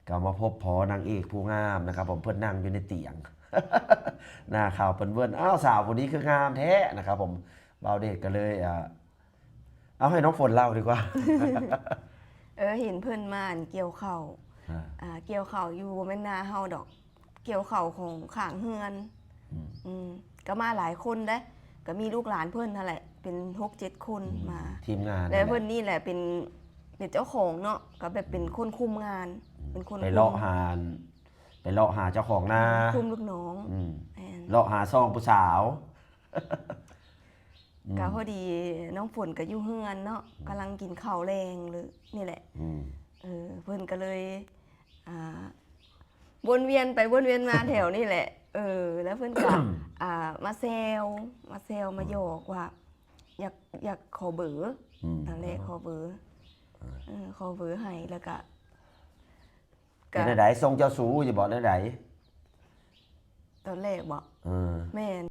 ກໍມາພົບພໍນາງເອກຜູ້ງາມນະຄັບຜົມ ເພິ່ນນັ່ງຢູ່ໃນຕຽງ ໜ້າຂາວເປິ້ນເວີ້ນ ອ້າວ ສາວຜູ້ນີ້ຄືງາມແທ້ນະຄັບຜົມ ບ່າວເດດກໍເລີຍ ອ່າ ເອົາໃຫ້ນ້ອງຝົນເລົ່າດີກວ່າ ເອີ ເຫັນເພິ່ນມາ ອັນ ກ່ຽວເຂົ້າ ອ່າ ອ່າ ກ່ຽວເຂົ້າຢູ່ ບໍ່ແມ່ນນາເຮົາດອກ ກ່ຽວເຂົ້າຂອງຂ້າງເຮືອນ ອືມ ອືມ ກໍມາຫຼາຍຄົນເດ້ ກໍມີລູກຫຼານເພິ່ນຫັ້ນແຫຼະ ເປັນຫົກເຈັດຄົນ ອືມ ມາ ທີມງານ ແລ້ວເພິ່ນນີ້ແຫຼະເປັນ ເປັນເຈົ້າຂອງເນາະ ກໍແບບເປັນ ອືມ ຄົນຄຸມງານ ອືມ ເປັນຄົນ ໄປເລາະ ຄຸມ ຫາ ໄປເລາະຫາເຈົ້າຂອງນາ ອືມ ຄຸມລູກນ້ອງ ອືມ ແມ່ນ ເລາະຫາຊອງຜູ້ສາວ ອືມ ກໍພໍດີນ້ອງຝົນກໍຢູ່ເຮືອນເນາະ ອືມ ກຳລັງກິນເຂົ້າແລງ ຫຼື ນີ້ແຫຼະ ອືມ ເອີ ເພິ່ນກໍເລີຍ ອ່າ ວົນວຽນໄປວົນວຽນມາແຖວນີ້ແຫຼະ ເອີ ແລ້ວເພິ່ນກໍ ອ່າ ມາແຊວ ມາແຊວ ອືມ ມາຫຍອກວ່າ ຢາກ ຢາກຂໍເບີ ອືມ ນັ້ນແຫຼະ ຂໍເບີ ອ່າ ເອີ ຂໍເບີໃຫ້ ແລ້ວກໍ ເປັນແນວໃດ ຊົງເຈົ້າຊູ້ຢູ່ບໍ່ ແນວໃດ? ຕອນແລກບໍ? ເອີ ແມ່ນ